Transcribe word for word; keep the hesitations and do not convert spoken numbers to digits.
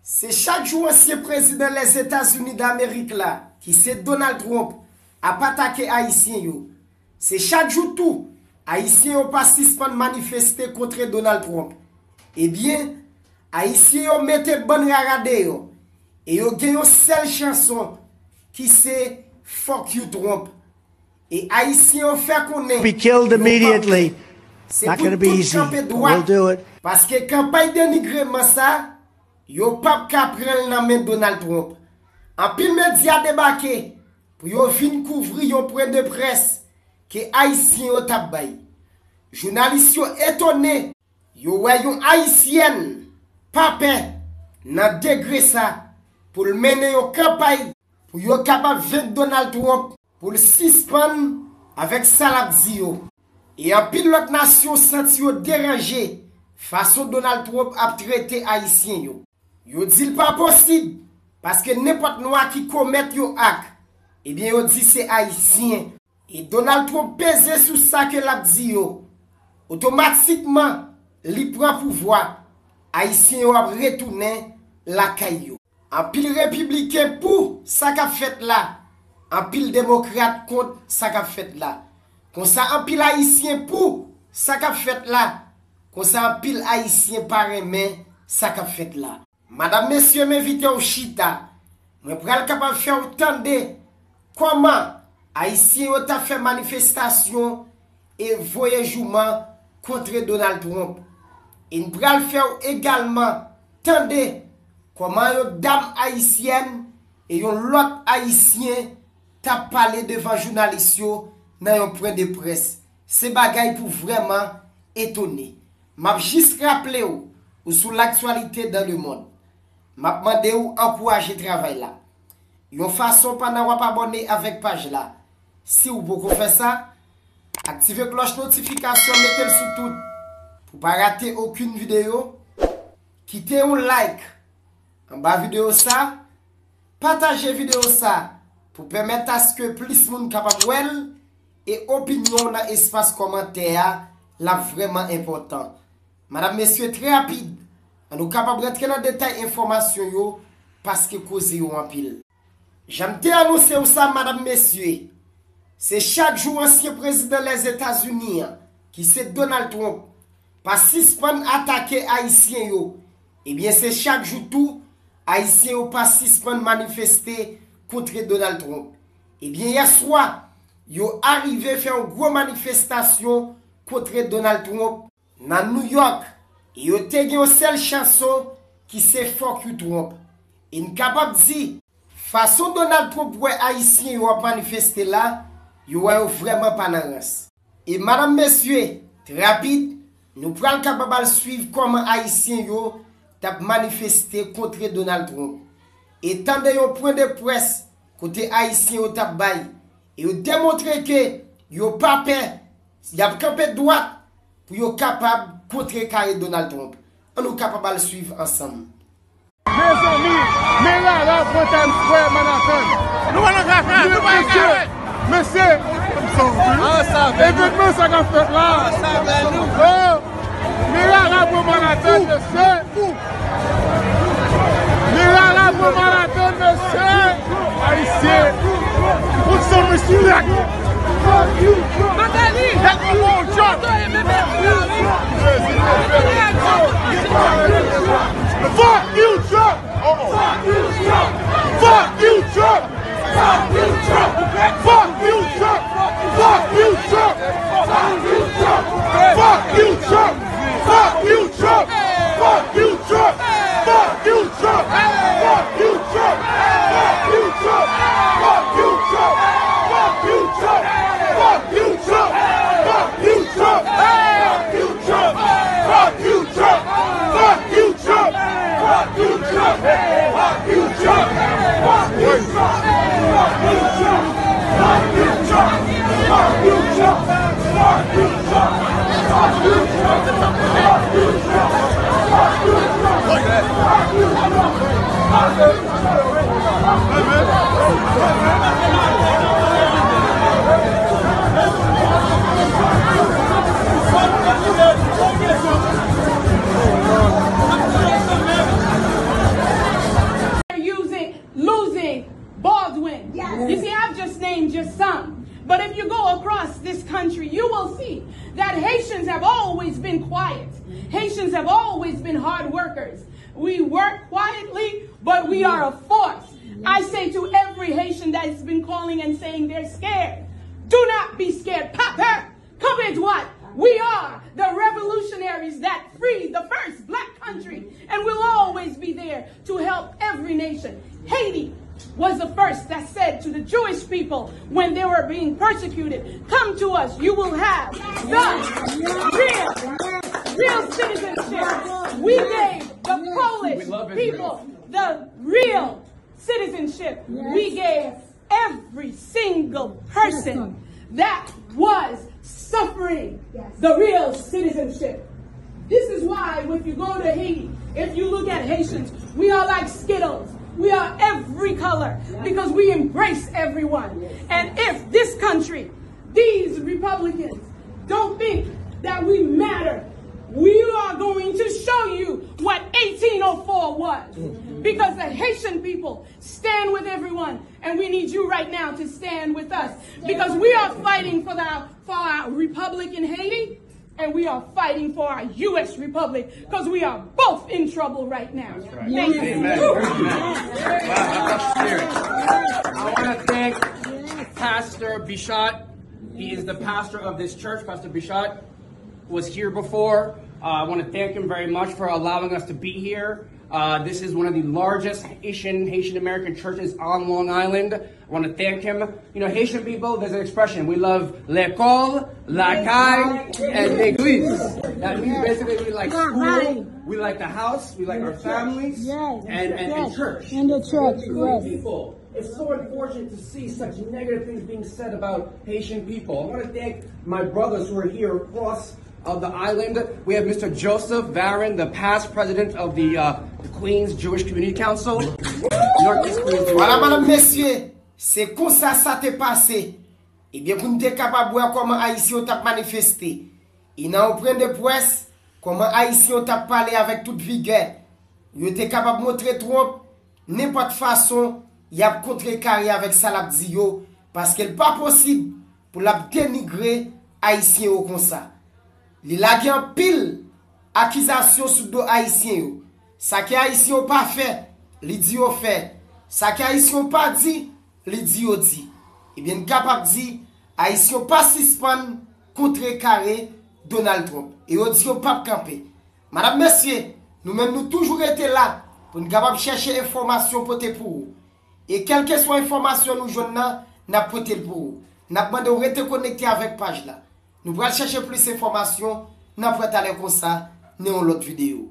Se chak jou ansyen prezidan Lèzetazini Damerik la, ki se Donald Trump, ap atake Ayisyen yo. Se chak jou tou, Ayisyen yo pa sispann manifeste kont Donald Trump. Ebyen, Ayisyen yo mete bann rara deyò, e yo gen yon sèl chanson ki se Fuck you Trump. E Ayisyen yo fè konnen yo pa prè. Se pou tout kanpe dwat, paske kanpay denigreman sa, yo p ap ka pran l nan men Donald Trump. Anpil medya debake pou yo vin kouvri yon pwen de près ke Ayisyen yo t ap bay. Jounalis yo etone, yo wè yon Ayisyèn pa pè nan degre sa pou l mennen yon kanpay pou yo kapab venk Donald Trump, pou l sispann avèk sa l ap di yo. E anpil lòt nasyon santi yo deranje fason Donald Trump ap trete Ayisyen yo. Yo di l pa posib, paske nenpòt nwa ki komèt yon ak, ebyen yo di se Ayisyen. E Donald Trump peze sou sa ke l ap di yo. Otomatikman, li pran pouvwa. Ayisyen yo ap retounen lakay yo. Anpil repibliken pou sa k ap fèt la. Anpil demokrat kont sa k ap fèt la. Konsa anpil Ayisyen pou sa k ap fèt la. Konsa anpil Ayisyen pa renmen sa k ap fèt la. Madanm, mesye, m envite w chita. Mwen pral kapab fè w tande kòman Ayisyen yo t ap fè manifestasyon e voye jouman kont Donald Trump. E n pral fè w egalman tande kòman yon dam ayisyèn e yon lòt Ayisyen t ap pale devan jounalis yo nan yon pwen de près. Se bagay pou vrèman etone. M ap jis raple w, ou sou L'actualité dans le monde. M ap mande w ankouraje travay la yon fason pandan w ap abòne avèk paj la. Si w poko fè sa, aktive klòch notifikasyon, mete l sou tout pou pa rate okenn videyo. Kite yon like anba videyo sa, pataje videyo sa pou pèmèt aske plis moun kapab wè l, e opinyon w nan espas kòmantè a, l ap vrèman enpòtan. Madanm, mesye, trè rapid, ann nou kapab rantre nan detay enfòmasyon yo, paske koze yo anpil. Jan m te anonse w sa, madanm, mesye, se chak jou ansyen prezidan Lèzetazini an, ki se Donald Trump, pa sispann atake Ayisyen yo. Ebyen, se chak jou tou, Ayisyen yo pa sispann manifeste kont Donald Trump. Ebyen, yè swa, yo arive fè yon gwo manifestasyon kont Donald Trump nan New York, e yo te gen yon sèl chanson ki se Fuck you Trump. E n kapab di, fason Donald Trump wè Ayisyen yo ap manifeste la, yo wè yo vrèman pa nan rans. E madanm, mesye, trè rapid, nou pral kapab al swiv kòman Ayisyen yo t ap manifeste kont Donald Trump. E tande yon pwen de près kote Ayisyen yo t ap bay. E yo demontre ke yo pa pè, y ap kanpe dwat pou yo kapab kontrekare Donald Trump. Ann nou kapab al swiv ansanm. Mezanmi, men rara pran Times Square Manhattan. Nou pa nan kaka, nou pa nan kaka. Mesye, mesye, evènman sa k ap fèt la. Oh, men rara pran Manhattan, mesye. Men rara pran Manhattan, mesye. Ayisyen. Put some respect. Magali! Fuck you, Trump! Fuck you, Trump! Fuck you, Trump! Fuck you, Trump! Fuck you, Trump! Baldwin. Yes. You see, I've just named just some. But if you go across this country, you will see that Haitians have always been quiet. Haitians have always been hard workers. We work quietly, but we are a force. I say to every Haitian that has been calling and saying they're scared, do not be scared. Papa, come and what? We are the revolutionaries that freed the first black country, and we'll always be there to help every nation. Haiti was the first that said to the Jewish people when they were being persecuted, come to us, you will have the real, real citizenship. We gave the Polish people the real citizenship. We gave every single person that was suffering the real citizenship. This is why, if you go to Haiti, if you look at Haitians, we are like Skittles. We are every color because we embrace everyone. And if this country, these Republicans, don't think that we matter, we are going to show you what eighteen oh four was. Because the Haitian people stand with everyone, and we need you right now to stand with us because we are fighting for the for our republic in Haiti, and we are fighting for our U S republic because we are both in trouble right now. Thank you. Amen. Amen. Wow, that's spirit. I want to thank Pastor Bichot. He is the pastor of this church. Pastor Bichot was here before. Uh, I want to thank him very much for allowing us to be here. Uh, this is one of the largest Haitian, Haitian American churches on Long Island. I want to thank him. You know, Haitian people, there's an expression. We love l'école, la caille, and l'église. That means basically we like school, we like the house, we like our families, and, and, and church. And the church, yes. People. It's so unfortunate to see such negative things being said about Haitian people. I want to thank my brothers who are here across of the island. We have Mister Joseph Varon, the past president of the, uh, the Queens Jewish Community Council, Northeast Queens. Vwala, madanm, mesye, se konsa sa te pase. Ebyen, pou n te kapab wè kòman Ayisyen yo t ap manifeste, e nan yon pwen de près, kòman Ayisyen yo t ap pale avèk tout vigè, yo te kapab montre Trump nenpòt fason y ap kontrekare avèk sa l ap di yo, paske l pa posib pou l ap denigre Ayisyen yo konsa. Li lage anpil akizasyon sou do Ayisyen yo. Sa ke Ayisyen yo pa fè, li di yo fè. Sa ke Ayisyen yo pa di, li di yo di. Ebyen, n kapab di, Ayisyen yo pa sispann kontrekare Donald Trump. E yo di yo p ap kanpe. Madanm, mesye, nou menm nou toujou rete la pou n kapab chèche enfòmasyon pote pou ou. E kèlkeswa enfòmasyon nou jwenn nan, n ap pote l pou ou. N ap mande w rete konekte avèk paj la. Nou pral chèche plis enfòmasyon nan pwen talè konsa, nan yon lòt videyo.